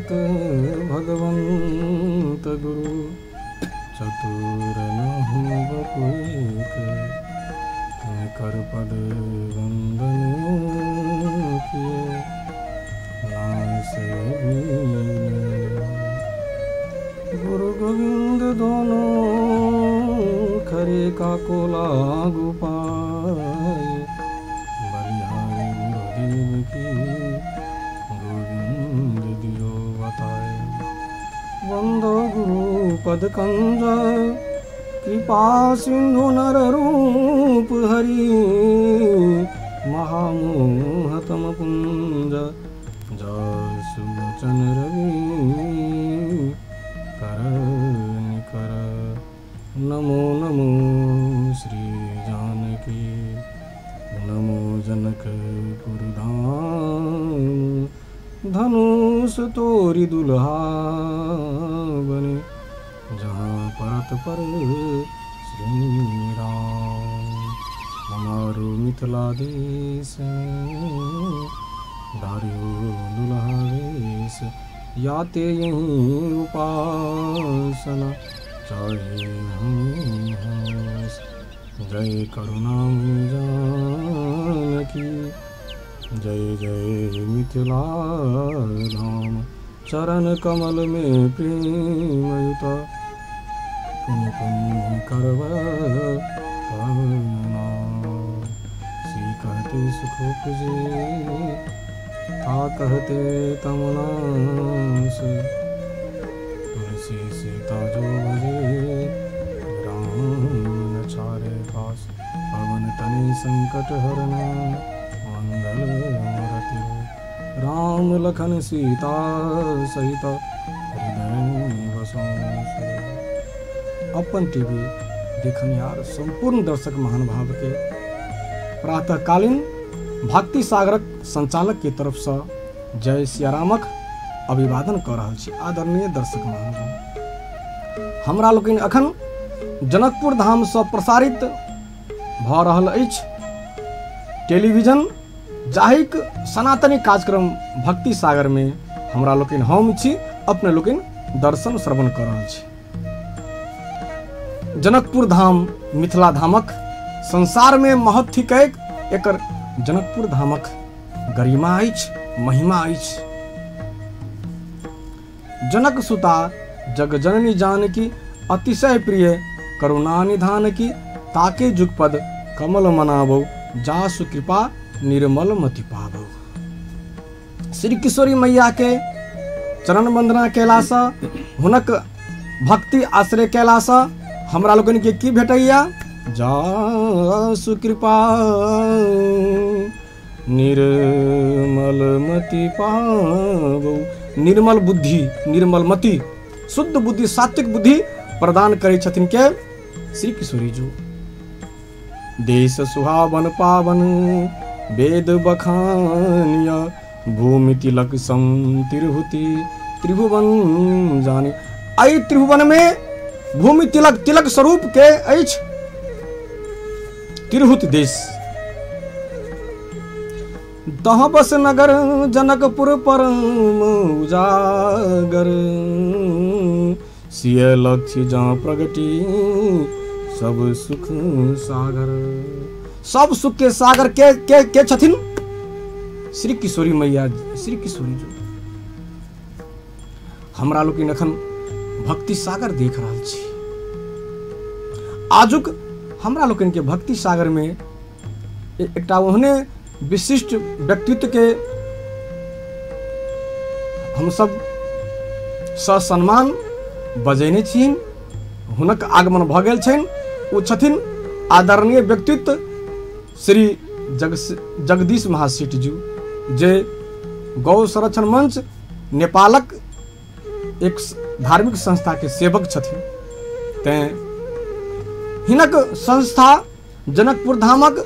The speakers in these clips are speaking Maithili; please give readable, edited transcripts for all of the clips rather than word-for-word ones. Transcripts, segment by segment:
एक भगवंत गुरु, चतुर नहु बपु एक, कर पद वंदन किए नासे गुरु गोविंद दोनों खरे का को लागू पाए, बलिहारी गुरुदेव की गोविंद दियो बताए। वंदो गुरु पद कंज, कृपा सिंधु नर रूप हरि, महामोहतम पुंज जसु वचन रवि कर निकर। नमो नमो श्री जानकी, नमो जनकपुर धाम, धनुष तोरी दुल्हा बने, जहाँ परत पर श्री राम। हमारो मिथिला देश धारियो दुल्हा वेश, याते यहीं उपासना चाहे हम। जय करुणामयी जानकी, जय जय मिथिला धाम, चरण कमल में प्रेमयुता, पुण्य पुण्य करव प्रणाम। सी कहते सुख उपजे, ता कहते तमनास, तुलसी सीता जो भजे, राम न चारे पास। पवन तनि संकट हरना, मंगल मूर्ति राम लखन सीता सहित, हृदय बसों। अपन टीवी देखनिहार संपूर्ण दर्शक महानुभाव के प्रातःकालीन भक्ति सागरक संचालक के तरफ से जय सियारामक अभिवादन कर रहल छी। आदरणीय दर्शक महानुभाव, हमरा लोकनि अखन जनकपुर धाम से प्रसारित भ रहल अछि टेलीविजन जाहिक सनातनी कार्यक्रम भक्ति सागर में हमरा लोकनि हम छी अपने लोकनि दर्शन श्रवण कर रहल छी। जनकपुर धाम मिथिला धामक संसार में महत्व थिक, एकर जनकपुर धामक गरिमा अछि, महिमा अछि। जनक सुता जगजननी जानकी, अतिशय प्रिय करुणा निधान की, ताके जुगपद कमल मनाबो, जासु कृपा निर्मल मति पाबो। श्री किशोरी मैया के चरण वंदना केलासँ, हुनक भक्ति आश्रय केलासँ हमरा लोकनि के की भेटैया? जासु कृपा निर्मल मति पाबो। निर्मल बुद्धि, निर्मल मति, शुद्ध बुद्धि, सात्विक बुद्धि प्रदान करै छथिन के श्री किशोरी जी। देश सुहावन पावन वेद बखानिया, भूमि तिलक सम तिरहुति त्रिभुवन जाने। एहि त्रिभुवन में भूमि तिलक, तिलक स्वरूप के अछि तिरहुत देश। तह बस नगर जनकपुर परम उजागर, सिय लक्ष्य जा प्रगति सब सुख सागर। सब सुख के सागर के के के छथिन श्री किशोरी मैया, श्री किशोरी जी। हमरा लोकनि अखन भक्ति सागर देख रहल छी। आजुक हमरा लोकनि के भक्ति सागर में एकटा ओहने विशिष्ट व्यक्तित्व के हम सब ससम्मान बजेने छियनि, हुनक आगमन भऽ गेल छनि। ओ छथिन आदरणीय व्यक्तित्व श्री जगदीश महासेठ जी, जे गौ संरक्षण मंच नेपालक एक धार्मिक संस्था के सेवक छथिन। तैं हिनक संस्था जनकपुर धामक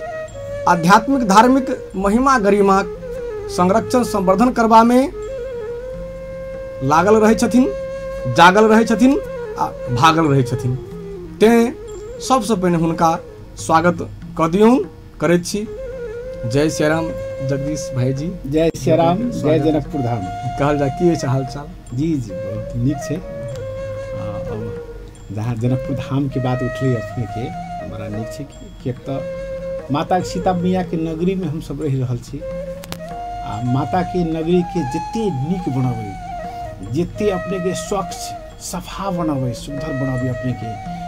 आध्यात्मिक धार्मिक महिमा गरिमा संरक्षण संवर्धन करबा में लागल रहै छथिन, जागल रहै छथिन आ भागल रहै छथिन। तैं सबसँ पहिने हुनका स्वागत कऽ दियौन करैत छी। जय सियाराम जगदीश भाई जी। जय श्री राम, जय जनकपुर धाम। कहल जाए की हाल चाल? जी जी बहुत नीक छै। अब जहाँ जनकपुर धाम के बात उठलै अपने के, बड़ा नीक छै किएक तऽ माता सीता मैया के नगरी में हम सब रहि रहल छी आ माता के नगरी के जते नीक बनाबै, जते अपने के स्वच्छ सफा बनाबै, सुंदर बनाबै, अपने के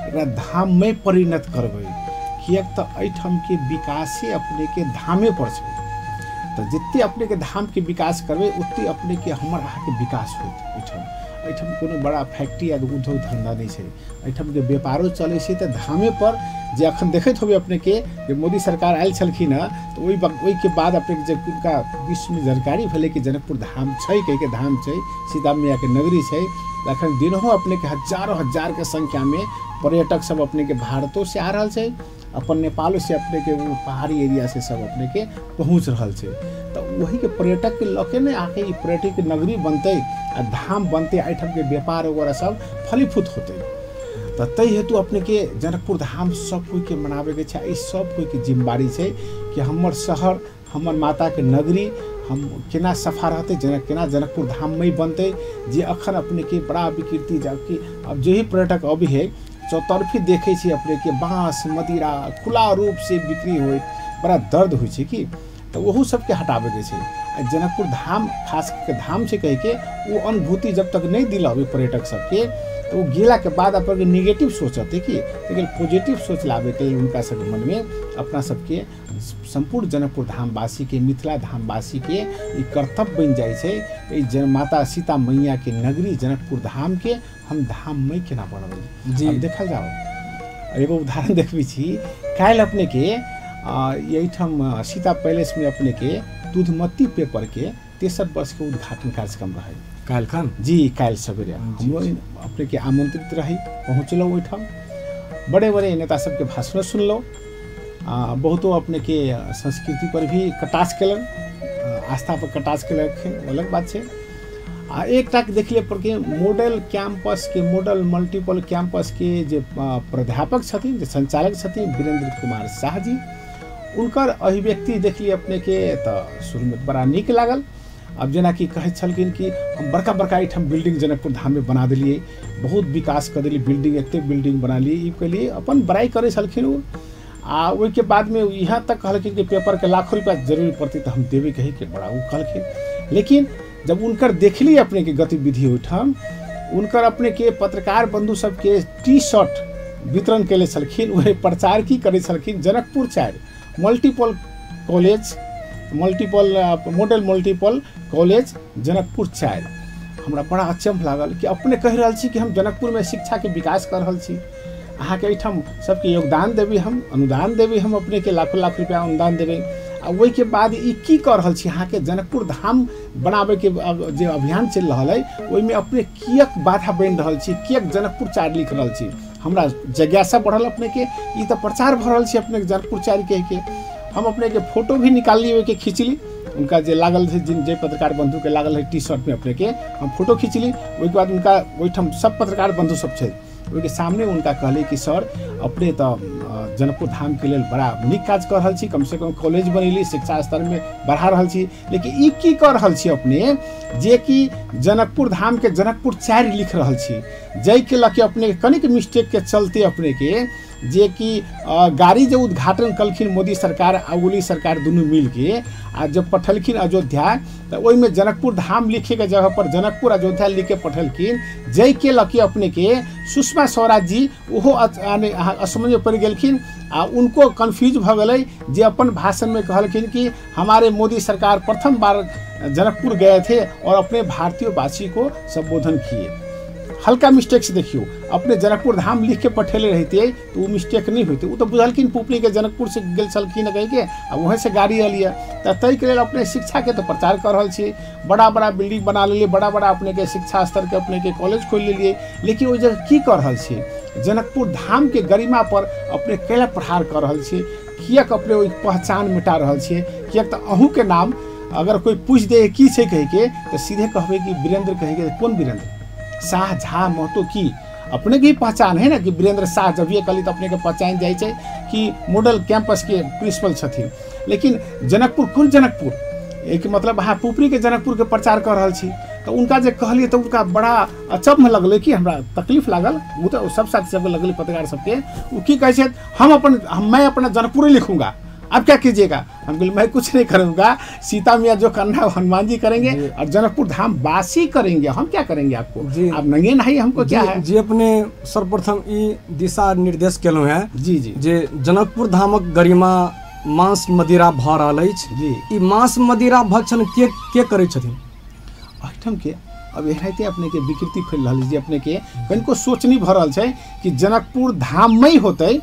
एकरा धाम में परिणत करबै, किएक तऽ एहिठाम के विकासे अपने के धामे पर छै। तऽ जते अपने के धाम के विकास करबै ओते अपने के हमर अहाँके विकास होत। एहिठाम कोनो बड़ा फैक्ट्री या उद्योग धंधा नहि छै, एहिठाम के व्यापारो चलै छै तऽ धामे पर। जे अखन देखैत होबै अपने के जे मोदी सरकार आयल छलखिन हँ तऽ ओहिके बाद अपने के जे हुनका विश्वमे जानकारी भेलै कि जनकपुर धाम छै, कहिके धाम छै, सीता मैयाके नगरी छै। अखन दिनहो अपने के हजारों हजार के संख्या में पर्यटक सब अपने के भारतो से आ रहल छै, अपन नेपालो से अपने के वो पहाड़ी एरिया से सब अपने के पहुँच रहल छै। तऽ वही के पर्यटक के लऽ के ने आके ई पर्यटक के नगरी बनतै आ धाम बनतै, एहिठाम के व्यापार वगैरह सब फलीफूत होतै। तऽ ताहि हेतु अपने के जनकपुर धाम सब कोई के मनाबैके छै। ई सब कोई के जिम्मेवारी छै कि हमर शहर, हमर माता के नगरी हम केना सफा रहतै, केना जनकपुर धाममे बनतै। जे अखन अपने के बड़ा विकृति, जबकि अब जे ही पर्यटक अबै है चौतरफी देखै छी अपने के बाँस मदिरा खुला रूप से बिक्री होइत, बड़ा दर्द होइ छै कि तऽ ओहू सबके हटाबैके छै। आ जनकपुर धाम खास के धाम छै कहिके ओ अनुभूति जब तक नहि दिलाबै पर्यटक सबके तऽ ओ गेलाके बाद अपन निगेटिव सोच अतै कि, लेकिन पॉजिटिव सोच लाबैके लेल हुनका सबके मनमे अपना सबके सम्पूर्ण जनकपुर धामवासीके, मिथिला धामवासीके ई कर्तव्य बनि जाइ छै ई माता सीता मैयाके नगरी जनकपुर धामके हम धाममय केना बनबै। जी देखल जाओ, एगो उदाहरण देखबै छी। काल्हि अपने के एहिठाम सीता पैलेस में अपने के दूधमती पेपर के तेसर वर्ष के उद्घाटन कार्यक्रम रहे काल्हिखन। जी काल्हि सवेरे हमरो अपने के आमंत्रित रही, पहुँचलहुँ ओहिठाम, बड़े बड़े नेता सबके भाषण सुनलहुँ, बहुतो अपने के संस्कृति पर भी कटाक्ष केलनि, आस्था पर कटाक्ष केलखिन, अलग बात छै। आ एकटा देखलियै पर के मॉडल कैंपस के, मॉडल मल्टीपल कैंपस के जे प्राध्यापक छथिन, जे संचालक छथिन वीरेंद्र कुमार शाह जी, उनकर अभिव्यक्ति देखलियै अपने के तऽ शुरूमे बड़ा नीक लागल। अब जेनाकि कहै छलखिन कि हम बड़का बड़का एहिठाम बिल्डिंग जनकपुर धाममे बना देलियै, बहुत विकास कऽ देलियै, बिल्डिंग एतेक बिल्डिंग बना लियै, ई केलियै, अपन बड़ाइ करै छलखिन ओ। आ ओहिके बादमे यहाँ तक कहलखिन कि पेपरके लाखों रुपया जरूरी पड़तै तऽ हम देबै कहिके बड़ा ओ कहलखिन। लेकिन जब उनकर देखली अपने के गतिविधि ओहिठाम, उनकर अपने के पत्रकार बंधु सबके टी शर्ट वितरण केले छलखिन, वही प्रचार की करै छलखिन Janakpur 4 multiple college, multiple model multiple college Janakpur 4। हमरा बड़ा अचंभ लागल कि अपने कहि रहल छी कि हम जनकपुरमे शिक्षाके विकास कर रहल छी, अहाँके एहिठाम सबके योगदान देबै, हम अनुदान देबै, हम अपनेके लाखों लाख रुपया अनुदान देबै, आ ओहिके बाद ई की कऽ रहल छी? अहाँके जनकपुर धाम बनाबैके जे अभियान चलि रहल अइ ओहिमे अपने किएक बाधा बनि रहल छी, किएक जनकपुर 4 लिख रहल छी? हमरा जिज्ञासा बढ़ल अपनेके, ई तऽ प्रचार भऽ रहल छै अपनेके जनकपुर 4 कहिके। हम अपनेके फोटो भी निकालली, ओहिके खींचली, उनका जे लागल है, जिन जे पत्रकार बंधुके लागल है टी शर्टमे अपनेके हम फोटो खींचली। ओहिके बाद उनका ओहिठाम सब पत्रकार बंधु सब छै, ओहिके सामने उनका कहली कि सर अपने तऽ जनकपुर धामके लेल बड़ा नीक काज कऽ रहल छी, कमसँ कम कॉलेज बनेली, शिक्षा स्तरमे बढ़ा रहल छी, लेकिन ई की कऽ रहल छी अपने जे कि जनकपुर धामके जनकपुर 4 लिख रहल छी, जाहिके लऽ के अपने कनिक मिस्टेकके चलते अपनेके जे कि गाड़ी जे उद्घाटन कलखिन मोदी सरकार आ ओली सरकार दुनू मिलके, आ जब पठलखिन अयोध्या तऽ ओहिमे जनकपुर धाम लिखेके जगह पर जनकपुर अयोध्या लिखके पठलखिन, जाहिके लऽ के अपनेके सुषमा स्वराज जी ओहो असमंजस पड़ि गेलखिन आ उनको कन्फ्यूज भऽ गेलै, जे अपन भाषणमे कहलखिन कि हमारे मोदी सरकार प्रथम बार जनकपुर गए थे और अपने भारतीय वासी को संबोधन किए। हल्का मिस्टेक से देखियो, अपने जनकपुर धाम लिख के पठेले रहते तो वो मिस्टेक नहीं होते। वो तो बुझलखिन पुपली के जनकपुर से गेल छलखिन कह के आ वहीं से गाड़ी अलिए, तो ताहिके लेल अपने शिक्षा के तो प्रचार कर रहल छी, बड़ा बड़ा बिल्डिंग बना लेलिए, बड़ा बड़ा अपने के शिक्षा स्तर के अपने के कॉलेज खोलि लेलिए, लेकिन ओहि जगह की कर रहल छी? जनकपुर धाम के गरिमा पर अपने कैला प्रहार कर रहल छी, किएक अपने ओहि पहचान मिटा रहल छियै? किएक तऽ अहूँके नाम अगर कोई पूछि दे की छै कहिके तऽ सीधे कहबै कि वीरेंद्र कहिके, कोन वीरेंद्र? शाह झा महतो की अपने के ही पहचान है ना कि वीरेंद्र शाह जब ये कहली तो अपने के पहचान जाइ छै कि मॉडल कैंपस के प्रिंसिपल छथिन। लेकिन जनकपुर कोन जनकपुर, एक मतलब अहाँ पुपरीके जनकपुरके प्रचार कऽ रहल छी। तऽ उनका जे कहलियै तऽ उनका बड़ा अचम्भ लगलै कि हमरा तकलीफ लागल। ओ तऽ सब साथी सबके लगलै, पत्रकार सबके। ओ की कहै छथि, हम अपन मैं अपना जनकपुरे लिखूंगा, अब क्या कीजिएगा? हम बोले मैं कुछ नहीं करूँगा, सीता मैया जो करना है हनुमान जी करेंगे और जनकपुर धाम वासी करेंगे, हम क्या करेंगे आपको, आप नंगे नहीं हमको क्या है। जी अपने सर्वप्रथम ई दिशा निर्देश केलहुँ हैं जी जी, जे जनकपुर धामक गरिमा मांस मदिरा भऽ रहल अछि जी। ई मांस मदिरा भक्षण के करै छथिन एहिठाम के? अब एनाहिते अपने के विकृति फैल रहल जे अपने के कनिको सोच नहीं भऽ रहल छै कि जनकपुर धाममे होतै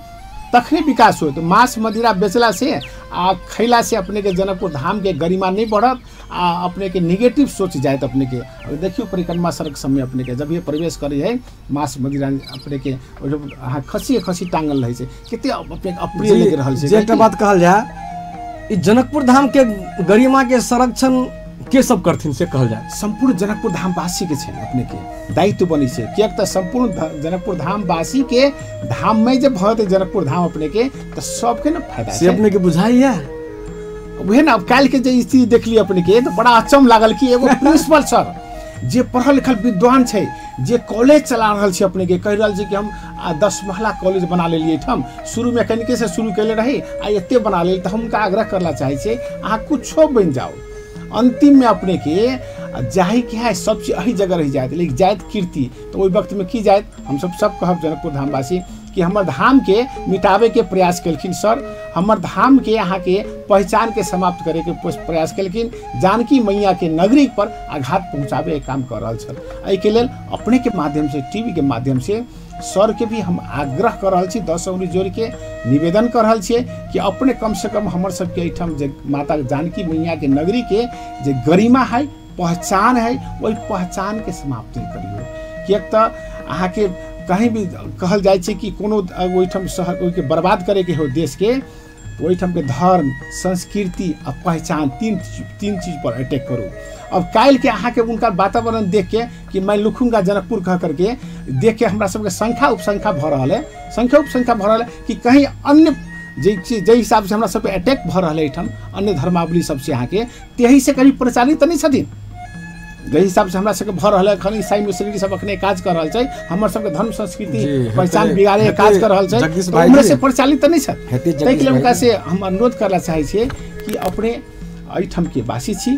तखने विकास होत। मांस मदिरा बेचला से आ खैला से अपने के जनकपुर धाम के गरिमा नहीं बढ़त आ अपने के निगेटिव सोच जायत अपने के। अब देखियो परिक्रमा सड़क समय अपने के जब ये प्रवेश करे है मांस मदिरा अपने के अहाँ खसी खसी टांगल रहे छै, कते अपने के अप्रिय लग रहल छै। एकटा बात कहल जाय, ई जनकपुर धाम के गरिमा के संरक्षण के सब करथिन से कहल जाय? संपूर्ण जनकपुर धाम वासी के छै अपने के दायित्व बनी छै, किएक तऽ संपूर्ण जनकपुर धाम वासी के धाम में जब भते जनकपुर धाम अपने के तऽ सबके ने फायदा से अपने के बुझाइया वह ना। अब काल्हि के जे स्थिति देखली अपने के तऽ बड़ा अचम लागल कि एगो प्रिंसिपल सर जे पढ़ल लिखल विद्वान छै, जे कॉलेज चला रहल छै अपने के, कहि रहल छै कि हम 10 महला कॉलेज बना लेलियै एहिठाम, शुरूमे कनिके से शुरू कयले रही आ एते बना लेली। तऽ हम हुनका आग्रह करला चाहै छियै अहाँ कुछो बनि जाउ, अंतिम में अपने के जाहि के है सब चीज एही जगह रहि जायत, लेकिन जायत कीर्ति तो ओहि वक्त में की जायत। हम सब सब कहब जनकपुर धामवासी कि हमर धाम के मिटावे के प्रयास केलखिन सर, हमर धाम के अहाँ के पहचान के समाप्त करे के प्रयास केलखिन, जानकी मैया के नगरी पर आघात पहुँचाबे के काम कर रहल छल। एहिके लेल अपने के माध्यम से, टीवी के माध्यम से सर के भी हम आग्रह कर रहल छी, 10 उंगली जोड़ के निवेदन कर रहल छियै कि अपने कम से कम हमर सबके एहिठाम जे माता जानकी मैया के नगरी के जे गरिमा है, पहचान है, ओहि पहचान के समाप्त करियौ। किएक तऽ अहाँके कहीं भी कहल जाइ छै कि कोनो ओहिठाम शहर ओहिके बर्बाद करैके हो देश के, ओहिठाम के धर्म, संस्कृति आ पहचान तीन चीज पर अटैक करू। अब काल्हि के अहाँके उनका वातावरण देख के कि मैं लिखूंगा जनकपुर कह करके देख के हमरा सबके संख्या उपसंख्या भऽ रहल है, संख्या उपसंख्या भऽ रहल है कि कहीं अन्य जे हिसाब से हमरा सबके अटैक भऽ रहल है एहिठाम अन्य धर्मावली सबसे अहाँके, ताहि से कहीं प्रचारित तऽ नहि छथिन। जाहि हिसाब से हमरा सबके भऽ रहल है एखन ईसाई मिशनरी सब अखने काज कर रहल छै, हमर सबके धर्म संस्कृति पहचान बिगाड़े के काज कर रहल छै, उम्हरे से प्रचारित तऽ नहि छै। ताहिके लेल हुनका से हम अनुरोध करला चाहै छियै कि अपने एहिठाम के वासी छी,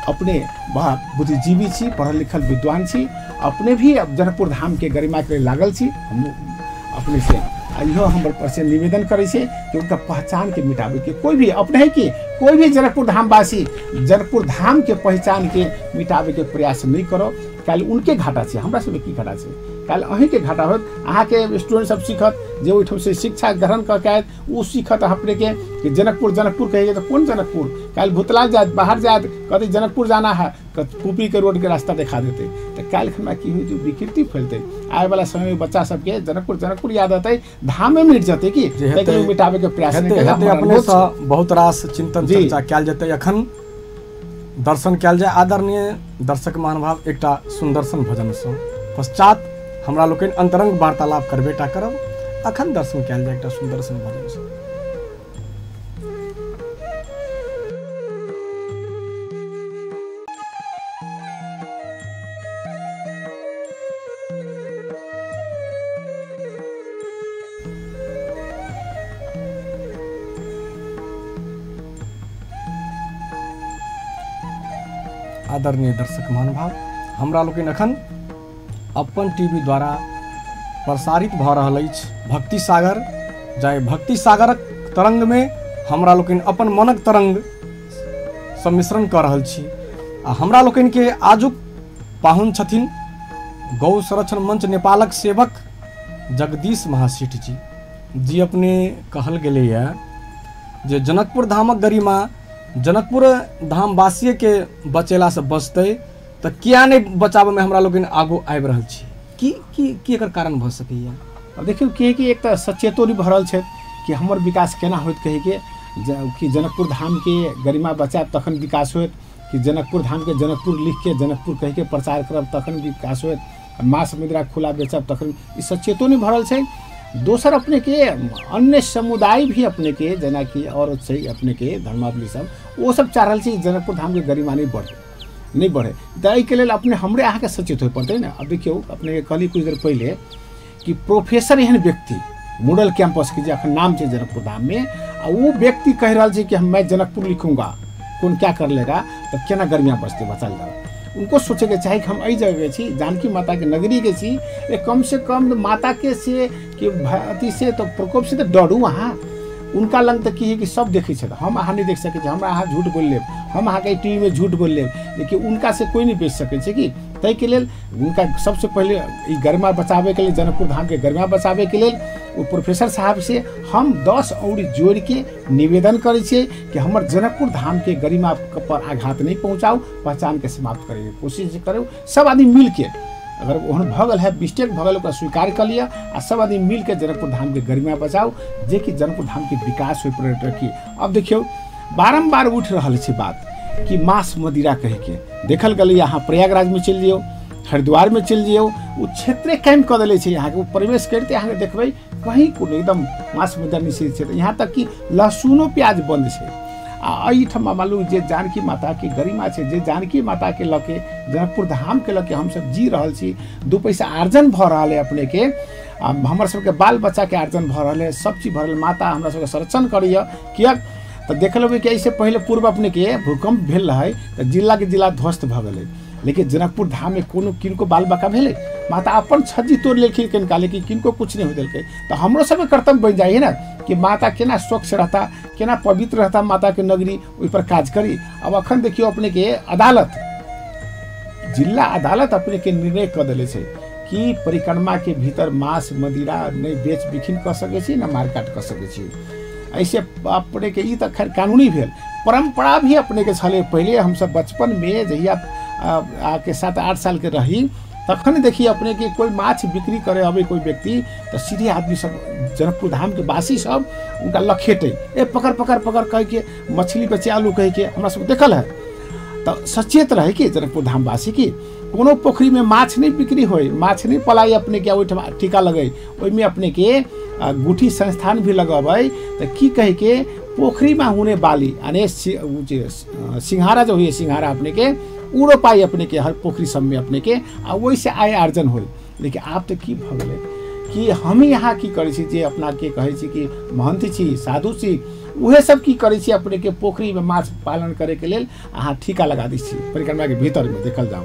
अपने बुद्धिजीवी छी, पढ़ल लिखल विद्वान छी, अपने भी अब जनकपुर धाम के गरिमा के लागल छी। हम अपने से इहो हमर पर से निवेदन करै छियै कि उनका पहचान के मिटाबे के कोई भी अपने है कि कोई भी जनकपुर धामवासी जनकपुर धाम के पहचान के मिटाबे के प्रयास नहीं करो। काल्हि उनके घाटा छै, हमरा सबके की घाटा छै? काल्हि अहीँके घाटा होत, अहाँके स्टूडेंट सब सीखत जे ओहिठाम से शिक्षा ग्रहण कऽ के आयत ओ सीखत अपने के कि जनकपुर जनकपुर कहिए तऽ कोन जनकपुर। काल्हि भुतला जायत, बाहर जायत, कहतै जनकपुर जाना है, पुपरी के रोड के रास्ता देखा देतै। तऽ काल्हि खना की होइ, विकृति फैलतै। आबैवला समयमे बच्चा सबके जनकपुर जनकपुर याद अतै, धामे मिट जेतै कि ताहिके मिटाबे के प्रयास अपने सँ बहुत रास चिंतन चर्चा कयल जेतै। एखन दर्शन कयल जाय आदरणीय दर्शक महानुभाव एकटा सुंदरसन भजन सँ, पश्चात हमरा लोकनि अंतरंग वार्तालाप करबे टा करब। अखन दर्शन कयल जाय एकटा सुंदरसन भजन सँ। आदरणीय दर्शक महानुभाव, हमरा लोकनि अखन अपन टीवी द्वारा प्रसारित भऽ रहल अछि भक्ति सागर, जाहि भक्ति सागरक तरंगमे हमरा लोकनि अपन मनक तरंग सम्मिश्रण कऽ रहल छी। आ हमरा लोकनिके आजुक पाहुन छथिन गौ संरक्षण मंच नेपालक सेवक जगदीश महासेठ जी। जी अपने कहल गेलैए जे जनकपुर धामक गरिमा जनकपुर धामवासीके बचेलासँ बचतै तऽ किया नहि बचाबऽमे हमरा लोकनि आगू आबि रहल छी? की की की एकर कारण भऽ सकैए? अब देखियौ की कि एक तऽ सचेतो नहि भऽ रहल छै कि हमर विकास केना होयत, कहिके कि जनकपुर धामके गरिमा बचायब तखन विकास होयत, कि जनकपुर धामके जनकपुर लिखके जनकपुर कहिके प्रचार करब तखन विकास होयत, मांस मदिरा खुला बेचब तखन, ई सचेतो नहि भऽ रहल छै। दोसर अपने के अन्य समुदाय भी अपने के जेनाकि और छै अपने के धर्मावली सब ओ सब चाह रहल छै जनकपुर धाम के गरिमा नहीं बढ़े नहीं बढ़े। तऽ एहिके लेल अपने हमरे अहाँके सचेत होय पड़तै ने। अब देखियौ अपने के कहली कुछ देर पहिले कि प्रोफेसर एहन व्यक्ति मॉडल कैंपस के जे अखन नाम छै जनकपुर धाम में, आ वो व्यक्ति कहि रहल छै कि हम मैं जनकपुर लिखूंगा, कौन क्या कर लेगा, तब केना गरिमा बचतै बचाल जाओ। उनको सोचे के चाही कि हम एहि जगह के छी, जानकी माता के नगरी के छी, कम से कम माता के से कि अथी से तो प्रकोप से तो डरू अहाँ। उनका लग तऽ की है कि सब देखै छै, हम अहाँ नहीं देख सकै छी, हमरा अहाँ झूठ बोलि लेब, हम अहाँके टी वी में झूठ बोलि लेब, लेकिन उनका से कोई नहीं बचि सकै छै कि। ताहिके लेल हुनका सबसे पहिले ई गरिमा बचाबैके लेल, जनकपुर धामके गरिमा बचाबैके लेल ओ प्रोफेसर साहब से हम 10 औरी जोड़िके निवेदन करै छियै कि हमर जनकपुर धामके गरिमा पर आघात नहीं पहुँचाउ, पहचानके समाप्त करैके कोशिश करू सब आदमी मिलके। अगर ओहन भऽ गेल है, मिस्टेक भऽ गेल, ओकरा स्वीकार कऽ लिअ आ सब आदमी मिलके जनकपुर धामके गरिमा बचाउ, जेकि जनकपुर धामके विकास होइ पर्यटक की। अब देखियौ बारम्बार उठि रहल छै बात कि मांस मदिरा कहिके देखल गेलै, अहाँ प्रयागराजमे चलि जइयौ, हरिद्वारमे चलि जइयौ, ओ क्षेत्रे कैम्प कऽ देले छै अहाँके, ओ प्रवेश करिते अहाँके देखबै कहीं कोनो एकदम मांस मदिरा निषेध छै, यहाँ तक कि लहसुनो प्याज बन्द छै। आ एहिठाम मालूम जे जानकी माताके गरिमा छै, जे जानकी माताके लऽ के जनकपुर धामके लऽ के हमसब जी रहल छी, 2 पैसा आर्जन भऽ रहल है अपनेके, हमर सबके बाल बच्चाके आर्जन भऽ रहल है, सब चीज भऽ रहल, माता हमरा सबके संरक्षण करैए। किएक तऽ देखल होबै कि एहिसँ पहिले पूर्व अपनेके भूकम्प भेल रहै तऽ जिलाके जिला ध्वस्त भऽ गेलै, लेकिन जनकपुर धाममे कोनो किनको बाल बका भेलै, माता अपन छज्जी तोड़ि लेलखिन कनिका, लेकिन किनको कुछ नहीं हो देलकै। तऽ हमरो सबके कर्तव्य बनि जाइ है ने कि माता केना स्वच्छ रहता, केना पवित्र रहता माताके नगरी, ओहिपर काज करी। अब अखन देखियौ अपनेके अदालत, जिला अदालत अपनेके निर्णय कऽ देले छै कि परिक्रमाके भीतर मांस मदिरा नहि बेच बिखिन कऽ सकै छी, ने मारकाट कऽ सकै छी। ऐसे अपने के ई तऽ खैर कानूनी भेल, परम्परा भी अपने के छलै। पहिले हमसब बचपनमे जहिया आके 7-8 साल के रही तखन देखिए अपने के कोई माछ बिक्री करे अबै कोई व्यक्ति तऽ सीधे आदमी सब जनकपुर धाम के वासी सब उनका लखेटे, ए पकड़ पकड़ पकड़ कह के मछली बेचे आलू कह के, हमरा सब देखल है। तऽ सचेत रहे कि जनकपुर धाम वासी की कोनो पोखरीमे माछ नहीं बिक्री होय, माछ नहीं पलाई अपने के ओहिठाम टीका लगै, ओहिमे अपने के गुठी संस्थान भी लगबै तऽ की कहे के पोखरीमे होने बाली यानी सिंघारा जो हुई सिंघारा अपने के उ रोपाई अपने के हर पोखरी सब में अपने के, आ ओहिसँ आय आर्जन होय। लेकिन आब तऽ की भऽ गेलै कि हम यहाँ की करै छी जे अपना के कहै छी कि महंत छी, साधु छी, उहे सब की करै छी अपने के पोखरीमे माछ पालन करैके लेल अहाँ ठीका लगा दै छी परिक्रमाके भीतरमे देखल जाउ।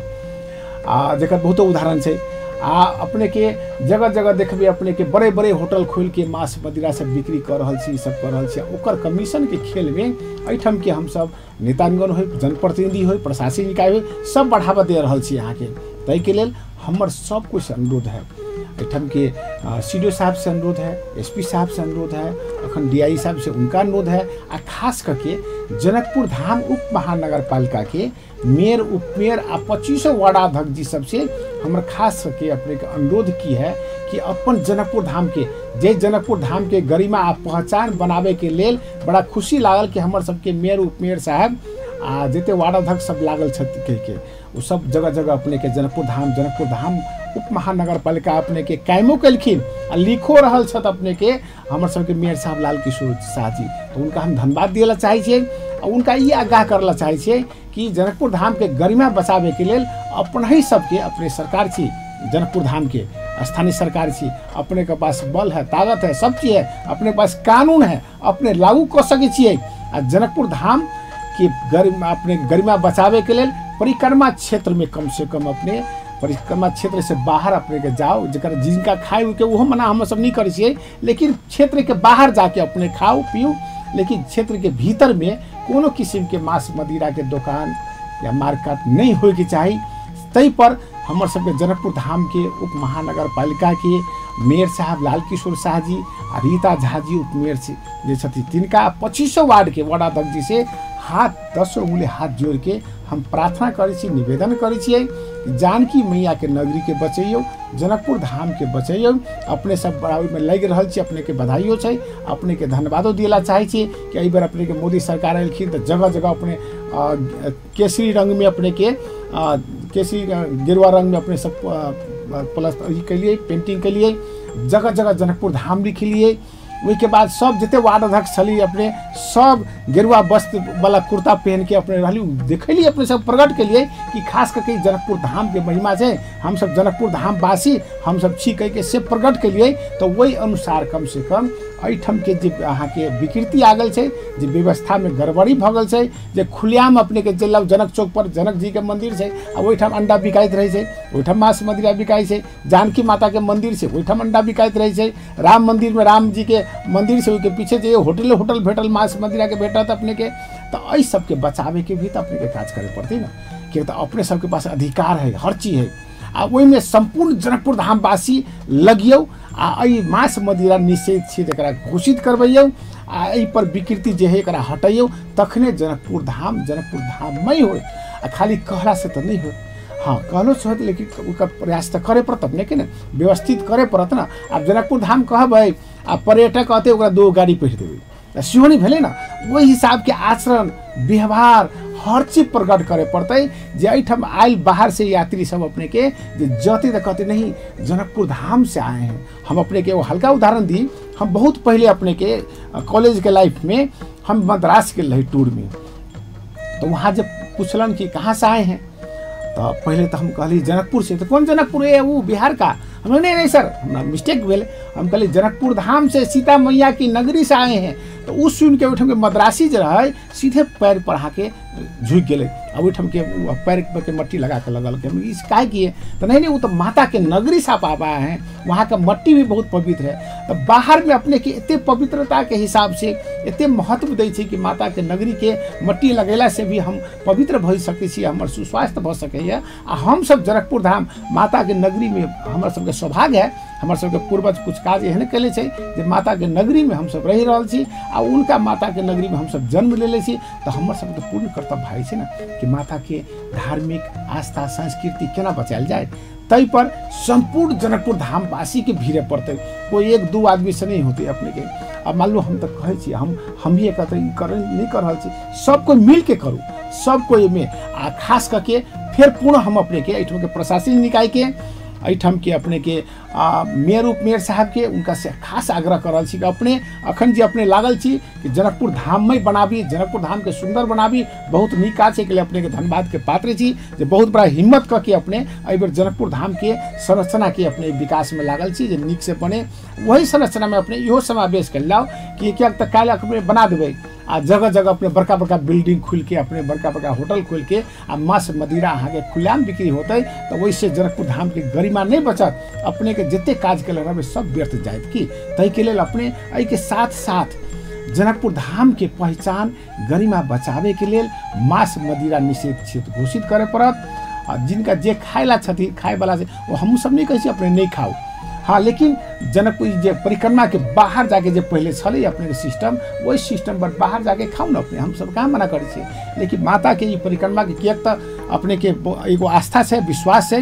आ जकर बहुतो उदाहरण छै। आ अपने के जगह जगह देखबै अपने के बड़े बड़े होटल खोलि के मांस मदिरा सब बिक्री कऽ रहल छी, सब कऽ रहल छी। ओकर कमीशन के खेलमे एहिठाम के हमसब नेतागण होइ, जनप्रतिनिधि होइ, प्रशासनिक निकाय होइ, सब बढ़ावा दे रहल छी अहाँके। ताहिके लेल हमर सब कुछ अनुरोध है, एहिठाम के सी डी ओ साहब से अनुरोध है, एस पी साहब से अनुरोध है, अखन डी I साहब से उनका अनुरोध है, आ खास करके जनकपुर धाम उप महानगर पालिका के मेयर, उपमेयर आ 25 वार्डाध्यक्ष जी सबसे हमर खास करके अपने के अनुरोध की है कि अपन जनकपुर धाम के जे जनकपुर धाम के गरिमा आ पहचान बनावे के लेल बड़ा खुशी लागल कि हमर सबके मेयर, उपमेयर साहब आ जते वार्डाध्यक्ष सब लागल छथि कह के ओ सब जगह जगह अपने के जनकपुर धाम उप महानगर पालिका अपने के कायमो केलखिन आ लिखो रहल छथि अपने के हमर सबके मेयर साहब लाल किशोर शाह जी। तो उनका हम धन्यवाद दिए ला चाहै छियै आ उनका ई आगाह करे ला चाहै छियै कि जनकपुर धाम के गरिमा बचावे के लेल अपने ही सबके अपने सरकार छी, जनकपुर धाम के स्थानीय सरकार छी, अपने के पास बल है, ताकत है, सब चीज है, अपने पास कानून है, अपने लागू कऽ सकै छियै। आ जनकपुर धाम के गरिमा अपने गरिमा बचावे के लेल परिक्रमा क्षेत्र में कम से कम अपने परिक्रमा क्षेत्र से बाहर अपने के जाओ, जकर जिनका खाए के ओहो मना हम सब नहीं करै छियै, लेकिन क्षेत्र के बाहर जाके अपने खाओ पियो, लेकिन क्षेत्र के भीतर में कोनो किस्म के मांस मदिरा के दोकान या मार्केट नहीं होय के चाही। ताहि पर हमर सबके जनकपुर धाम के उप महानगर पालिका के मेयर साहब लाल किशोर शाह जी आ रीता झा जी उपमेयर जे छथिन तिनका 25 वार्ड के वार्डाध्यक्ष जी से हाथ 10 उंगली हाथ जोड़ के हम प्रार्थना करै छी, निवेदन करै छियै जानकी मैया के नगरी के बचैयौ, जनकपुर धाम के बचैयौ। अपने सब बड़ा ओहिमे लागि रहल छी, अपने के बधाइयो छै, अपने के धन्यवादो दिएला चाहै छी कि एहि बेर अपने के मोदी सरकार एलखिन तऽ जगह जगह अपने केसरी रंग में अपने के केसरी गेरुआ रंगमे अपने सब प्लस केलिए, पेंटिंग केलिए, जगह जगह जनकपुर धाम लिखलिए। ओहिके बाद सब जते वार्ड अध्यक्ष छली अपने सब गेरुआ वस्त्र वाला कुर्ता पहन के अपने रहली, देखली अपने सब प्रकट केलिए कि खास करके जनकपुर धाम के महिमा छै, हम सब जनकपुर धाम वासी हम सब छी कह के से प्रकट केलिए। तो वही अनुसार कम से कम एहिठाम के जे अहाँके विकृति आ गेल छै, जे व्यवस्थामे गड़बड़ी भऽ गेल छै, जे खुलेआम अपने के चलि आउ जनक चौक पर जनक जी के मंदिर छै आ ओहिठाम अंडा बिकाइत रहै छै, ओहिठाम मांस मदिरा बिकाइ छै, जानकी माता के मंदिर छै ओहिठाम अंडा बिकाइत रहै छै, राम मंदिर में राम जी के मंदिर छै ओहिके पीछे जे होटल होटल भेटल मांस मदिरा के भेटत अपने के। तो एहि सबके बचाबे के भी तो अपने के काज करे पड़तै ने, किया तऽ अपने सबके पास अधिकार है, हर चीज है। आ ओहिमे सम्पूर्ण जनकपुर धामवासी लगियौ आ एहि मांस मदिरा निषेध छै एकरा घोषित करबैयौ आ एहि पर विकृति जे है एकरा हटैयौ, तखने जनकपुर धाम जनकपुर धाममय होय। आ खाली कहला से तऽ नहि होय, हाँ कहलो से होत लेकिन ओकर प्रयास तऽ करे पड़त अपने के ने, व्यवस्थित करे पड़त ना। आब जनकपुर धाम कहबै आ पर्यटक अतै ओकरा दो गाड़ी पढ़ि देबै तऽ सेहो नहि भेलै ना। ओहि हिसाबके आचरण व्यवहार हर चीज प्रकट करे पड़तै जे एहिठाम आयल बाहर से यात्री सब अपने के जे जते तऽ कहते नहीं जनकपुर धाम से आए हैं। हम अपने के एगो हल्का उदाहरण दी, हम बहुत पहले अपने के कॉलेज के लाइफ में हम मद्रास गेल रही टूर में, तो वहाँ जब पूछलन कि कहाँ से आए हैं तो पहले तो हम कहली जनकपुर से, तो कौन जनकपुर है वो बिहार का? हम नहीं नहीं सर हमरा मिस्टेक भेल, हम कहली जनकपुर धाम से सीता मैया की नगरी से आए हैं। तो उ सुन के ओहिठाम के मद्रासी जे रहै सीधे पैर पर अहाँके झुकि गेलै आ ओहिठाम के पैर के मट्टी लगा के लगल के इस काहे किए, तो नहीं नहीं वो तो माता के नगरी से आप आए हैं, वहाँ का मट्टी भी बहुत पवित्र है। तो बाहर में अपने के एते पवित्रता के हिसाब से एते महत्व दै छै कि माता के नगरी के मट्टी लगेला से भी हम पवित्र भऽ सकै छी, हमर सुस्वास्थ्य भऽ सकैए। आ हमसब जनकपुर धाम माता के नगरी में हमर सबके सौभाग्य है, हमर सबके पूर्वज कुछ काज एहन कैले छै जे माता के नगरी में हमसब रहि रहल छी आ उनका माता के नगरी में हमसब जन्म लेले छी। तो हमर सबके पूर्ण कर्तव्य भाई छै ने कि माता के धार्मिक आस्था संस्कृति केना बचायल जाए, तै पर सम्पूर्ण जनकपुर धामवासी के भीड़े पड़तै, कोई एक दू आदमी से नहीं होते अपने के। अब मान लो हम तऽ कहै छी हम ही एक कर नहीं कर रहल छी, सब कोई मिल के करू, सब कोई एहिमे। आ खास करके फेर पुनः हम अपने के एहिठाम के प्रशासनिक निकाय के एहिठाम के अपने के मेयर उपमेयर साहब के उनका से खास आग्रह कर रहल छी कि अपने अखन जे अपने लागल छी कि जनकपुर धाममय बनाबी, जनकपुर धाम के सुंदर बनाबी, बहुत नीक काज छै, के लिए अपने के धन्यवाद के पात्र छी जे बहुत बड़ा हिम्मत कऽ के अपने एहिबेर जनकपुर धाम के संरचना के अपने विकास में लागल छी जे नीक से बने। वही संरचना में अपने इहो समावेश कर लाओ कि किएक तऽ काल्हि अपने बना देबै आ जगह जगह अपने बड़का बड़का बिल्डिंग खोलि के अपने बड़का बड़का होटल खोलि के आ मांस मदिरा अहाँके खुलेआम बिक्री होतै तऽ ओहिसँ जनकपुर धामके गरिमा नहि बचत, अपने के जते काज केले रहबै सब व्यर्थ जायत। की ताहिके लेल अपने एहिके साथ साथ जनकपुर धाम के पहचान गरिमा बचाबैके लेल मांस मदिरा निषेध क्षेत्र घोषित करय पड़त। आ जिनका जे खायला छथिन खायवला छै ओ हमहूँ सब नहि कहै छी अपने नहि खाउ, हाँ लेकिन जनकपुर जे परिक्रमा के बाहर जाके जे पहले छलै अपने के सिस्टम, वही सिस्टम पर बाहर जाके खाउ ने अपने, हम सब कहाँ मना करै छियै। लेकिन माता के ई परिक्रमा के किएक तऽ अपने के एगो आस्था छै, विश्वास छै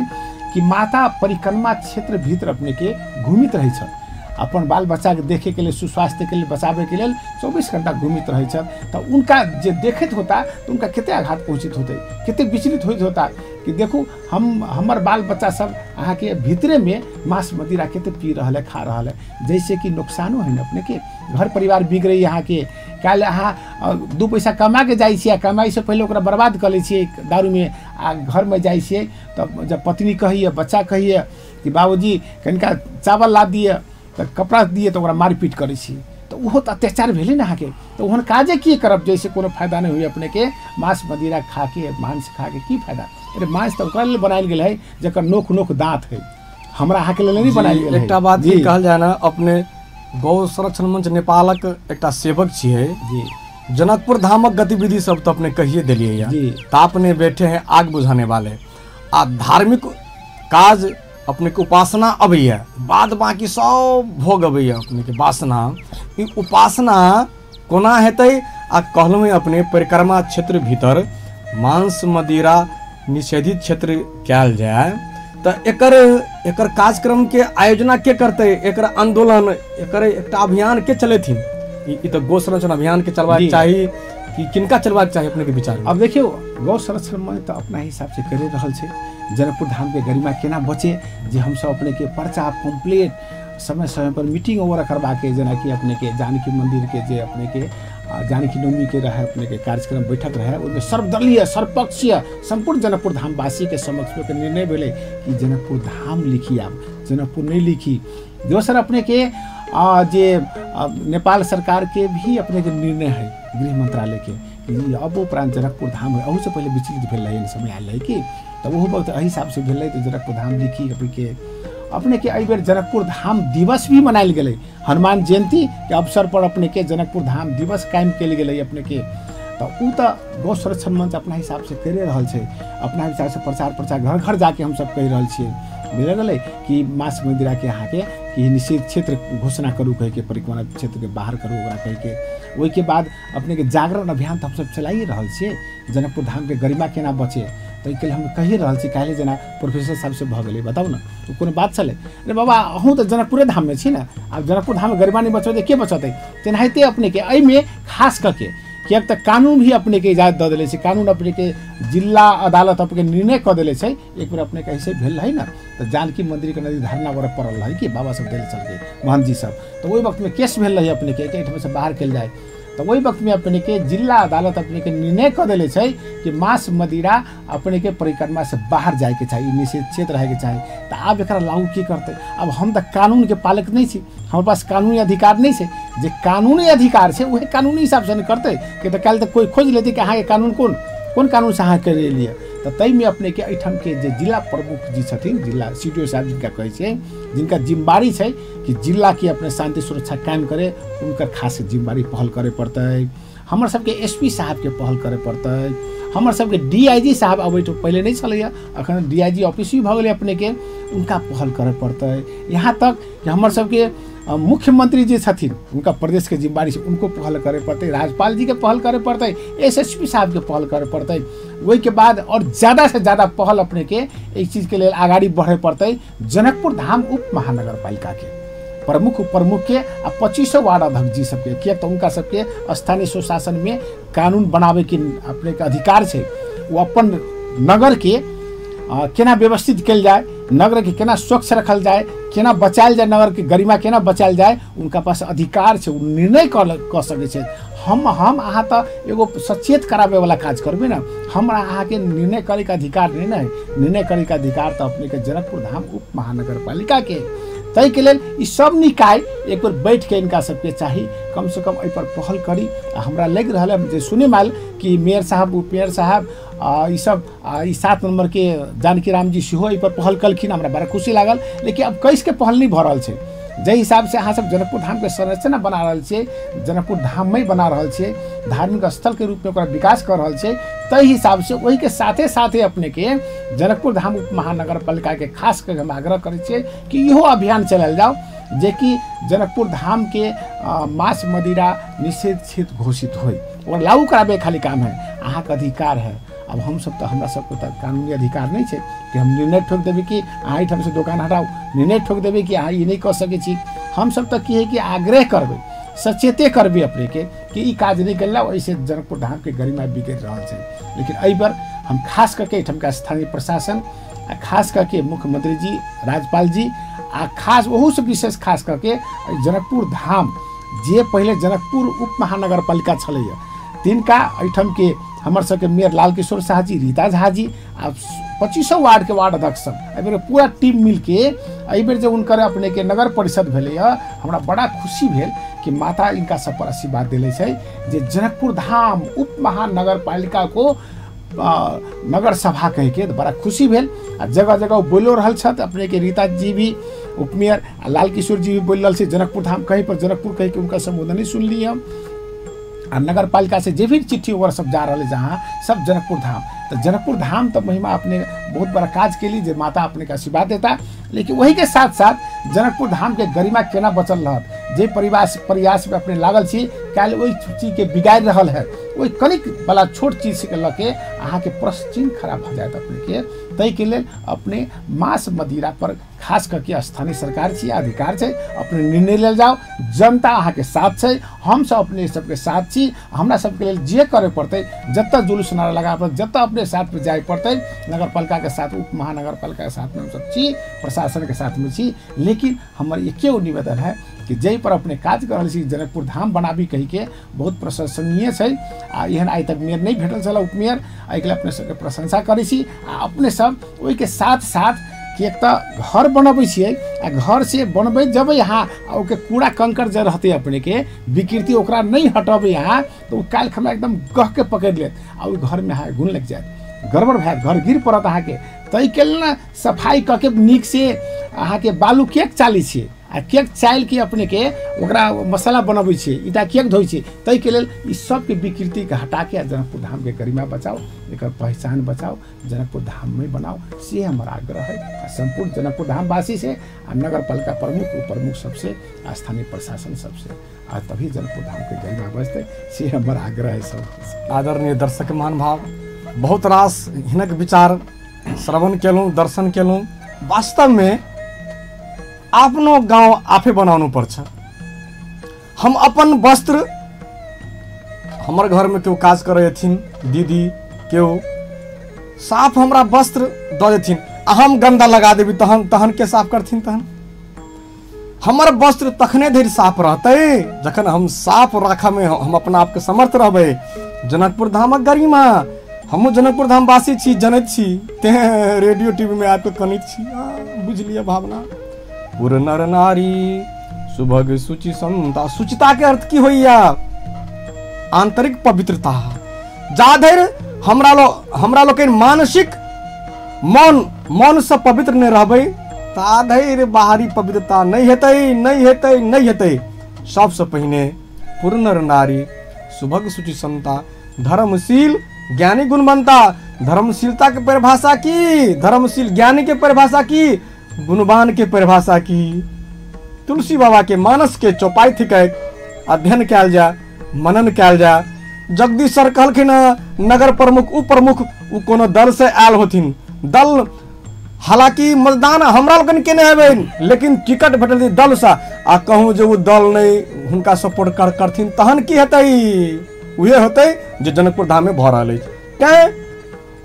कि माता परिक्रमा क्षेत्र भीतर अपने के घूमित रहै छथि, अपन बाल बच्चाके देखैके लेल सुस्वास्थ्यके लेल बचाबैके लेल 24 घंटा घूमित रहै छथि। तऽ उनका जे देखैत होता तऽ उनका कते आघात पहुँचित होतै, कते विचलित होइत होता कि देखू हम हमर बाल बच्चा सब अहाँके भीतरेमे मांस मदिरा कते पी रहल है, खा रहल है, जैसे कि नुकसानो है ने अपने के, घर परिवार बिगड़ै अहाँके। काल्हि अहाँ 2 पैसा कमा के जाइ छियै आ कमाइसँ पहिले ओकरा बर्बाद कऽ लै छियै दारूमे, आ घरमे जाइ छियै तब जब पत्नी कहैए बच्चा कहैए कि बाबूजी कनिका चावल ला दिअ तऽ कपड़ा दिए तऽ ओकरा मारिपीट करै छी, तऽ ओहो तऽ अत्याचार भेलै ने अहाँके। तऽ ओहन काजे की करब जैसे कोनो फायदा नहि होइए अपने के, मांस मदिरा खाके मांस खाके की फायदा? अरे मांस तऽ ओकरा लेल बनायल गेल है जकर नोख नोख दाँत है, हमरा अहाँके लेल नहि बनायल गेल है। एकटा बात की कहल जाय ने, अपने गौ संरक्षण मंच नेपालक एकटा सेवक छियै जी, जनकपुर धामक गतिविधि सब तो अपने कहिए दिलियै जी, तापने बैठे हैं आग बुझाने वाले। आ धार्मिक काज अपने के उपासना अबैया, बाद बाकी सब भोग अबैया अपने के वासना। ई उपासना कोना हेतै? आ कहलहुँ अपने परिक्रमा क्षेत्र भीतर मांस मदिरा निषेधित क्षेत्र कयल जाय तऽ एकर एकर कार्यक्रम के आयोजना के करतै, एकर आंदोलन एकर एकटा अभियान के चलेथिन? ई तऽ गौ संरक्षण अभियान के चलबाक चाही कि किनका चलबाक चाही अपने के विचार? अब देखियौ गौ संरक्षण मंच तऽ अपना हिसाब से करि रहल छै, जनकपुर धामके गरिमा केना बचे, जे हमसब अपनेके पर्चा पम्पलेट समय समय पर मीटिंग वगैरह करबाके, जेनाकि अपनेके जानकी मंदिरके जे अपनेके जानकी नवमी के रहे अपनेके कार्यक्रम बैठक रहे, ओहिमे सर्वदलीय सर्वपक्षीय सम्पूर्ण जनकपुर धामवासीके समक्षमे के निर्णय भेलै कि जनकपुर धाम लिखी, आब जनकपुर नहीं लिखी। दोसर अपनेके जे नेपाल सरकार के भी अपनेके निर्णय है गृह मंत्रालय के कि अब उपरांत जनकपुर धाम है, अहूसँ पहिले विचलित भेल रहै समय आयल रहै कि तऽ ओहो वक्त एहि हिसाबसँ भेल रहै तऽ जनकपुर धाम लिखी। अपनेके एहि बेर जनकपुर धाम दिवस भी मनायल गेलै, हनुमान जयंती के अवसर पर अपनेके जनकपुर धाम दिवस कायम कयल गेलै अपनेके। तऽ ओ तऽ गौ संरक्षण मंच अपना हिसाबसँ करि रहल छै, अपना हिसाबसँ प्रचार प्रचार घर घर जाके हमसब कहि रहल छियै, बुझल गेलै कि मांस मदिराके अहाँके कि निषेध क्षेत्र घोषणा करू कहिके, परिक्रमा क्षेत्रके बाहर करू ओकरा कहिके। ओहिके बाद अपनेके जागरण अभियान तऽ हमसब चलाइए रहल छियै, जनकपुर धामके गरिमा केना बचे ताहिके लेल हम कहि रहल छी। काल्हि जेना प्रोफेसर साहबसँ भऽ गेलै, बताउ ने ओ कोनो बात छलै? अरे बाबा अहूँ तऽ जनकपुरे धाममे छी ने, आब जनकपुर धाममे गरिमा नहि बचेतै के बचेतै? तेनाहिते अपनेके एहिमे खास कऽ के किएक तऽ कानून भी अपनेके इजाजत दऽ देले छै, कानून अपनेके जिला अदालत अपनेके निर्णय कऽ देले छै। एक बेर अपनेके ऐसे भेल रहै ने तऽ जानकी मन्दिरके नदी धरना वगैरह पड़ल रहै कि बाबा सब देले छलकै महन्त जी सब, तऽ ओहि वक्तमे केस भेल रहै अपनेके कि एहिठामसँ बाहर कयल जाय, तऽ ओहि वक्तमे अपनेके जिला अदालत अपनेके निर्णय कऽ देले छै कि मांस मदिरा अपनेके परिक्रमासँ बाहर जायके चाही, ई निषेध क्षेत्र रहैके चाही। तऽ आब एकरा लागू की करतै? आब हम तऽ कानूनके पालक नहि छी, हमरा पास कानूनी अधिकार नहि छै, जे कानूनी अधिकार छै उहे कानूनी हिसाबसँ ने करतै, कि तऽ काल्हि तऽ कोइ खोजि लेतै कि अहाँके कानून कोन कोन कानूनसँ अहाँ करि लिए। तऽ ताहिमे अपनेके एहिठामके जे जिला प्रमुख जी छथिन, जिला सी.डी.ओ साहब जिनका कहै छियै, जिनका जिम्मेवारी छै कि जिलाके अपने शान्ति सुरक्षा कायम करे, हुनकर खास जिम्मेवारी पहल करे पड़तै। हमर सबके एस.पी. साहबके पहल करे पड़तै, हमर सबके डी.आई.जी. साहब अब पहिले नहि छलैए, अखन डी.आई.जी. ऑफिस भी भऽ गेलै अपनेके, उनका पहल करे पड़तै। यहाँ तक कि हमर सबके मुख्यमंत्री जे छथिन उनका प्रदेश के जिम्मेवारी छै, उनको पहल करे पड़तै, राज्यपाल जी के पहल करे पड़तै, एस.एस.पी. साहब के पहल करे पड़तै। ओहिके बाद और ज़्यादा से ज़्यादा पहल अपनेके एक चीज़के लेल अगाडि बढ़े पड़तै जनकपुर धाम उप महानगरपालिका के प्रमुख प्रमुख के आ 25 वार्ड अध्यक्ष जी सबके, किएक तऽ उनका सबके स्थानीय स्वशासन में कानून बनाबैके अपनेके अधिकार छै। ओ अपन नगरके केना व्यवस्थित कयल जाय, नगरके केना स्वच्छ रखल जाय, केना बचायल जाय, नगरके गरिमा केना बचायल जाय, उनका पास अधिकार छै, ओ निर्णय कऽ सकै छै। हम अहाँ तऽ एगो सचेत कराबैवला काज करबै ने, हमरा अहाँके निर्णय करैके अधिकार नहि ने है, निर्णय करैके अधिकार तऽ अपनेके जनकपुर धाम उप महानगरपालिकाके। ताहिके लेल ई सब निकाय एक बेर बैठके इनका सबके चाही कमसँ कम एहिपर पहल करी। आ हमरा लागि रहल है जे सुनैमे आयल कि मेयर साहब उपमेयर साहब ई सब ई 7 नम्बर के जानकी राम जी सेहो एहिपर पहल कलखिन, हमरा बड़ा खुशी लागल। लेकिन अब कैसके पहल नहि भऽ रहल छै, जाहि हिसाबसँ अहाँ सब जनकपुर धामके संरचना बना रहल छियै, जनकपुर धाममे बना रहल छियै, धार्मिक स्थलके रूपमे ओकरा विकास कऽ रहल छियै, ताहि हिसाबसँ ओहिके साथे साथे अपनेके जनकपुर धाम उप महानगरपालिकाके खास कऽ हम आग्रह करै छियै कि इहो अभियान चलायल जाउ जेकि जनकपुर धामके मांस मदिरा निषेध क्षेत्र घोषित होइ, ओकरा लागू कराबै खाली काम है, अहाँके अधिकार है। अब हमसब तऽ हमरा सबके तऽ कानूनी अधिकार नहि छै कि हम निर्णय ठोकि देबै कि अहाँ एहिठामसँ दोकान हटाउ, निर्णय ठोकि देबै कि अहाँ ई नहि कऽ सकै छी। हमसब तऽ की है कि आग्रह करबै, सचेते करबै अपनेके कि ई काज नहि कयल जाउ, एहिसँ जनकपुर धामके गरिमा बिगड़ि रहल छै। लेकिन एहिपर हम खास कऽ के एहिठामके स्थानीय प्रशासन आ खास कऽ के मुख्यमंत्री जी, राज्यपाल जी आ खास ओहूसँ विशेष खास कऽ के जनकपुर धाम जे पहिले जनकपुर उप महानगरपालिका छलैए तिनका एहिठामके हमर सबके मेयर लाल किशोर शाह जी, रीता झा जी आ 25 वार्डके वार्ड अध्यक्ष सब एहिबेर पूरा टीम मिलके एहिबेर जे हुनकर अपनेके नगर परिषद भेलैए, हमरा बड़ा खुशी भेल कि माता इनका सब पर आशीर्वाद देले छै जे जनकपुर धाम उप महानगरपालिका को नगर सभा कहिके बड़ा खुशी भेल। आ जगह जगह बोलियो रहल छथि अपनेके रीता जी भी उपमेयर आ लाल किशोर जी भी बोलि रहल छै जनकपुर धाम कहीं पर जनकपुर कहिके उनका संबोधन नहीं सुनली हम। आ नगरपालिका से जे भी चिट्ठी वगैरह सब जा रहल है जहाँ सब जनकपुर धाम, तो जनकपुर धाम तो महिमा अपने बहुत बड़ा काज के लिए जे माता अपने के आशीर्वाद देता। लेकिन वही के साथ साथ जनकपुर धाम के गरिमा केना बचल रहत, जे प्रयास में अपने लागल छी काल्हि ओहि चीज के बिगाड़ि रहल है, ओहि कनिक वाला छोट चीजके लऽ के अहाँके प्रश्न चिन्ह खड़ा भऽ जायत अपनेके। ताहिके लेल अपने मांस मदिरा पर खास करके स्थानीय सरकार छी, अधिकार छै, अपने निर्णय लेल जाओ। जनता अहाँके साथ छै, हमसब अपने सबके साथ छी। हमरा सबके लेल जे करे पड़तै, जतऽ जुलूस नारा लगा पड़तै, जतऽ अपने साथमे जाय पड़तै, नगरपालिकाके साथ, उप महानगरपालिकाके साथमे हमसब छी, प्रशासनके साथमे छी। लेकिन हमर एके निवेदन है कि जाहि पर अपने काज कर रहल छी, जनकपुर धाम बनाबी कहिके बहुत प्रशंसनीय छै। आ एहन आइ तक मेयर नहि भेटल छल उपमेयर, एहिके लेल अपने सबके प्रशंसा करै छी। आ अपने सब ओहिके साथ साथ कि एक तऽ घर बनबै छियै आ घर से बनबैत जेबै अहाँ आ ओके कूड़ा कंकड़ जे रहतै अपनेके विकृति ओकरा नहि हटबै अहाँ तऽ ओ काल्हि हमरा एकदम गहके पकड़ि लेत आ ओहि घरमे अहाँके गुण लागि जायत, गड़बड़ भए घर गिर पड़त अहाँके। ताहिके लेल ने सफाइ कऽ के नीक से अहाँके बालू केक चालै छियै आ केक चालिके अपनेके ओकरा मसाला बनबै छियै, ईटा केक धोइ छियै। ताहिके लेल ई सबके विकृतिके हटाके आ जनकपुर धामके गरिमा बचाउ, एकर पहचान बचाउ, जनकपुर धाममे बनाउ, से हमर आग्रह है आ सम्पूर्ण जनकपुर धामवासी से आ नगरपालिका प्रमुख उपप्रमुख सबसे आ स्थानीय प्रशासन सबसे, आ तभी जनकपुर धामके गरिमा बचतै, से हमर आग्रह है सब। आदरणीय दर्शक महानुभाव, बहुत रास हिनक विचार श्रवण केलहुँ, दर्शन केलहुँ। वास्तवमे आफ्नो गाउँ आफै बनाउनु पर्छ। हम अपन वस्त्र, हमर घरमे केओ काज करै हथिन, दीदी केओ साफ हमरा वस्त्र दऽ देथिन आ हम गन्दा लगा देबी तहन तहन के साफ करथिन? तहन हमर वस्त्र तखने धरि साफ रहतै जखन हम साफ राखऽमे हम अपना आपके समर्थ रहबै। जनकपुर धामक गरिमा, हमहूँ जनकपुर धामवासी छी, जनैत छी, तेँ रेडियो टीवीमे आबि कऽ कनैत छी। बुझि लिअ भावना। पुर नर नारी सुभग शुचि समता, शुचिता के अर्थ की होइया? आंतरिक पवित्रता। जा धरि हमरा लोकनि मानसिक मन मनसँ पवित्र नहि रहबै ता धरि बाहरी पवित्रता नहि हेतै, नहि हेतै, नहि हेतै। सबसँ पहिने पुर नर नारी सुभग शुचि समता, धर्मशील ज्ञानी गुणवंता। धर्मशीलता के परिभाषा की? धर्मशील ज्ञानी के परिभाषा की? गुणवान के परिभाषा की? तुलसी बाबा के मानस के चौपाई थिक, अध्ययन कयल जाय, मनन कयल जाय। जगदीश सर कहलखिन नगर प्रमुख उप प्रमुख ओ कोनो दल से आयल होथिन, दल हालांकि मतदान हमरा लोकनि केने हेबै लेकिन टिकट भेटल दल से, आ कहूँ जे ओ दल नहीं हुनका सपोर्ट करथिन तहन की हेतै? उहे होतै जे जनकपुर धाम में भऽ रहल अछि। तैं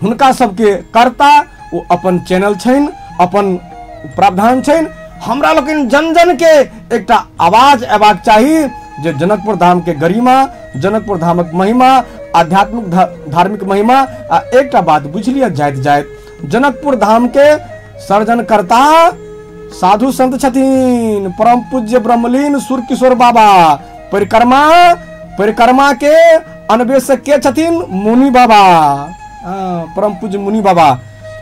हुनका सबके कर्ता ओ अपन चैनल छनि, अपन प्रावधान छनि। हमरा लोकनि जन जन के एकटा आवाज अयबाक चाही जे जनकपुर धाम के गरिमा, जनकपुर धामक महिमा, आध्यात्मिक धार्मिक महिमा। आ एकटा बात बुझि लिअ जाइत जाइत, जनकपुर धाम के सर्जनकर्ता साधु संत छथिन परम पूज्य ब्रह्मलीन सूर्य किशोर बाबा। परिक्रमा के अन्वेषक के छथिन मुनि बाबा, परम पूज्य मुनि बाबा।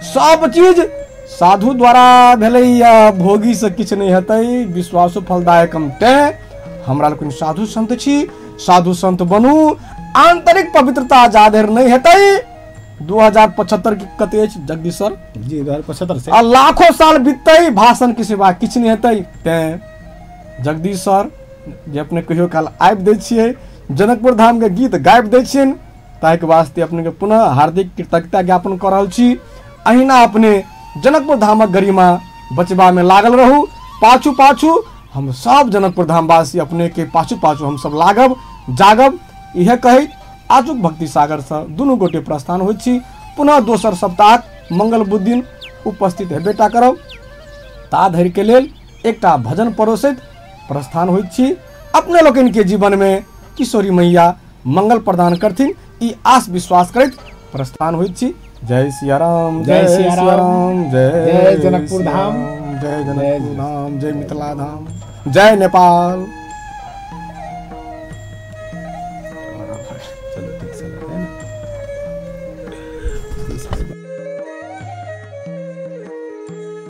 सब चीज साधु द्वारा भेलैया, भोगी से किछु नहीं हेतै। विश्वासो फलदायकम। तें हमरा लोकनि साधु संत छी, साधु संत बनू। आंतरिक पवित्रता जा धरि नहीं हेतै 2075 के कते अछि जगदीश सर? जी 2075 से आ लाखों साल बीततै, भाषण के सिवा किछु नहीं हेतै। तें जगदीश सर जे अपने कहियो काल आबि दै छियै, जनकपुर धाम के गीत गाबि दै छियनि, ताहिके वास्ते अपने के पुनः हार्दिक कृतज्ञता ज्ञापन कऽ रहल छी। अहिना अपने जनकपुर धामक गरिमा बचबामे लागल रहू। पाछू पाछू हम सब जनकपुर धामवासी अपने के पाछू पाछू हम सब लागब जागब, इहे कहैत आजुक भक्ति सागर से दुनू गोटे प्रस्थान होइत छी। पुनः दोसर सप्ताह मंगल बुध दिन उपस्थित हेबेटा करब। ता धरि के लेल एकटा भजन परोसैत प्रस्थान होइत छी। अपने लोकनि के जीवन में किशोरी मैया मंगल प्रदान करथिन, ई आस विश्वास करैत प्रस्थान होइत छी। जय सियाराम, जय सियाराम, जय जनकपुर धाम, जय जनकपुर धाम, जय मिथिला धाम, जय नेपाल।